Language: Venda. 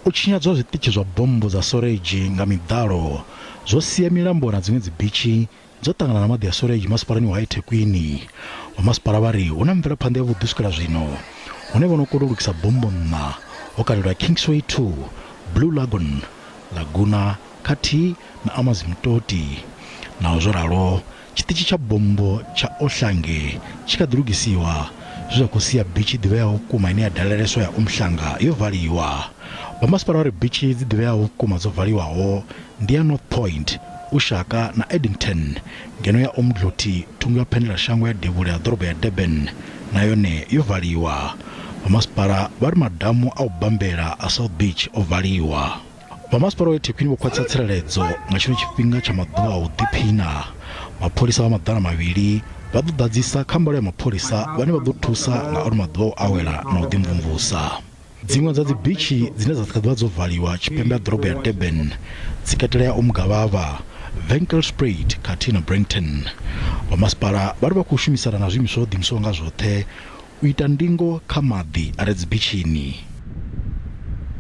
U tshinyadzwa ha zwiṱitshi zwa bommbo dza soredzhi nga miḓalo zwo sia milambo na dziṅwe dzibitshi dzo ṱangana na maḓi a soredzhi masipalani wa eThekwini. Vha masipala vha ri hu na mvelaphanḓa yavhuḓi u swikela zwino, hune vho no kona u lugisa bommbo nṋa, ho katelwa Kingsway 2, Blue Lagoon, Laguna khathihi na Amanzimtoti. Naho zwo ralo, Tshiṱitshi tsha bommbo tsha Ohlange tshi kha ḓi lugisiwa, zwe zwa khou sia bitshi i ḓivheaho vhukuma ine ya daleleswa ya Umhlanga yo valiwa. Vha masipala vha ri bitshi dzi ḓivheaho vhukuma dzo valiwaho ndi ya North Point, Ushaka na Addington, ngeno ya Umdloti thungo ya phendelashango ya devhula ya ḓorobo ya Durban na yone yo valiwa. Vha masipala vha ri madamu a u bambela a South Beach o valiwa. Vha masipala wa eThekwini vho khwaṱhisa tsireledzo nga tshino tshifhinga tsha maḓuvha a u ḓiphina. Mapholisa vha 200 vha ḓo ḓadzisa kha mbalo ya mapholisa vhane vha ḓo thusa nga ano maḓuvha a u awela na u ḓimvumvusa. Dziṅwe dza dzibitshi dzine dza kha ḓi vha dzo valiwa tshipembe ha ḓorobo ya Durban dzi katela ya Umgababa, Winkelspruit khathihi na Breyten. Vha masipala vha ri vha khou shumisana na zwiimiswa zwo ḓiimisaho nga zwoṱhe u ita ndingo kha maḓi a re dzibitshini.